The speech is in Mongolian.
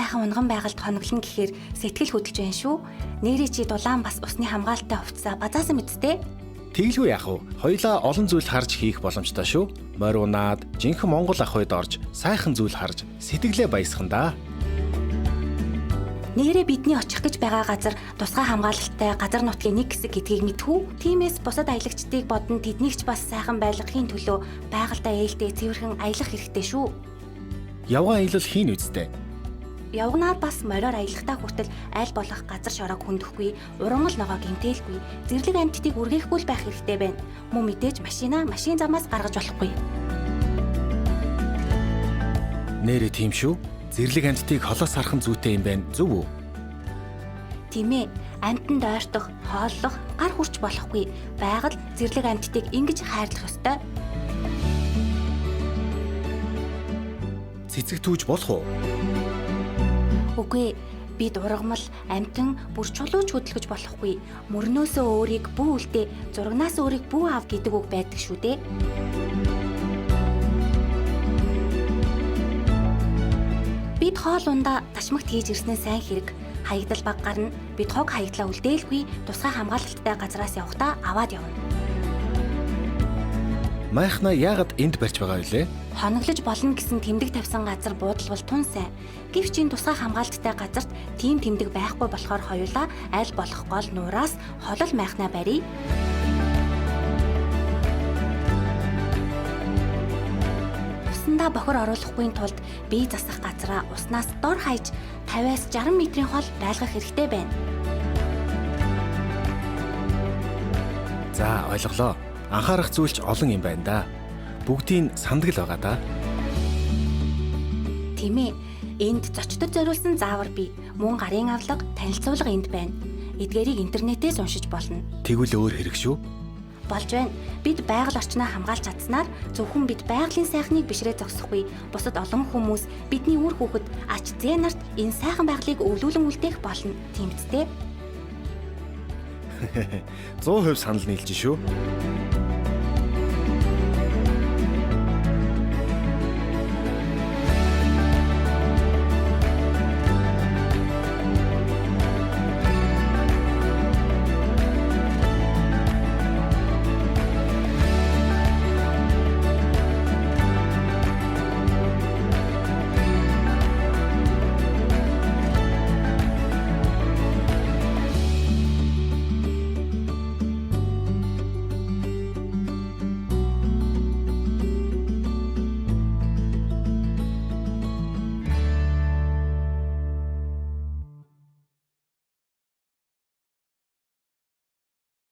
сайхан унган байгальд хоноглоно гэхээр сэтгэл хөдлөж байна шүү. Нээрээ чи дулаан бас усны хамгаалалттай хувцсаа базаасан мэт дээ. Тэгэлгүй яах вэ? Хоёлаа олон зүйл харж хийх боломжтой шүү. Морь унаад, жинхэнэ Монгол ах үед орж, сайхан зүйл харж, сэтгэлээ баясган да. Нээрээ бидний очих гэж байгаа газар тусгай хамгаалалттай газар нутгийн нэг хэсэг гэдгийг мэдэх үү? Тиймээс бусад аялагчдыг бодон тэднийг ч бас сайхан байлгахын төлөө байгальдаа ээлтэй цэвэрхэн аялах хэрэгтэй шүү. Явган аялал хийн үсттэй. Явганаар бас мориор аялахдаа хүртэл аль болох газар шороог хөндөхгүй, ургамал ногоо гэмтээлгүй, зэрлэг амьтдыг үргээхгүй л байх хэрэгтэй байна. Мөн мэдээж машинаа машин замаас гаргаж болохгүй. Нээрээ тийм шүү. Зэрлэг амьтдыг холоос харах нь зүйтэй юм байна. Зөв үү? Тийм ээ, амьтанд ойртох, хооллох, гар хүрч болохгүй. Байгаль зэрлэг амьтдыг ингэж хайрлах ёстой. Цэцэг түүж болох уу? Үгүй ээ, бид ургамал, амьтан бүр чулууч хөдөлгөж болохгүй. Мөрнөөсөө өөрийг бүү үлдээ, зурагнаас өөрийг бүү ав гэдэг үг байдаг шүү дээ. Бид хоол ундаа ташмагт хийж ирснээ сайн хэрэг. Хаягдал баг гарна. Бид хог хаягдлаа үлдээлгүй тусгай хамгаалалттай газраас явахдаа аваад явна. Майхнаа яагаад энд барьж байгаа вэ? Хоноглож болно гэсэн тэмдэг тавьсан газар буудалбал тун сайн. Гэвч энэ тусгай хамгаалалттай газарт тийм тэмдэг байхгүй болохоор хоёулаа аль болох гол нуураас холол майхнаа барья. Усандаа бохир оруулахгүй тулд бие засах газраа уснаас дор хаяж 50-аас 60 метрийн хол байлгах хэрэгтэй байна. За, ойлголоо. Анхаарах зүйл ч олон юм байна да. Бүгдийн сандаг л байгаа да. Тийм ээ. Энд зочдод зориулсан заавар бий. Мөн гарын авлага, танилцуулга энд байна. Эдгээрийг интернетээс уншиж болно. Тэгвэл өөр хэрэг шүү. Болж байна. Бид байгаль орчноо хамгаалж чадсанаар зөвхөн бид байгалийн сайхныг бишрээ зогсохгүй. Бусад олон хүмүүс бидний үр хүүхэд ач зээ нарт энэ сайхан байгалыг өвлүүлэн үлдээх болно. Тийм биз дээ? 100% санал нийлж шүү.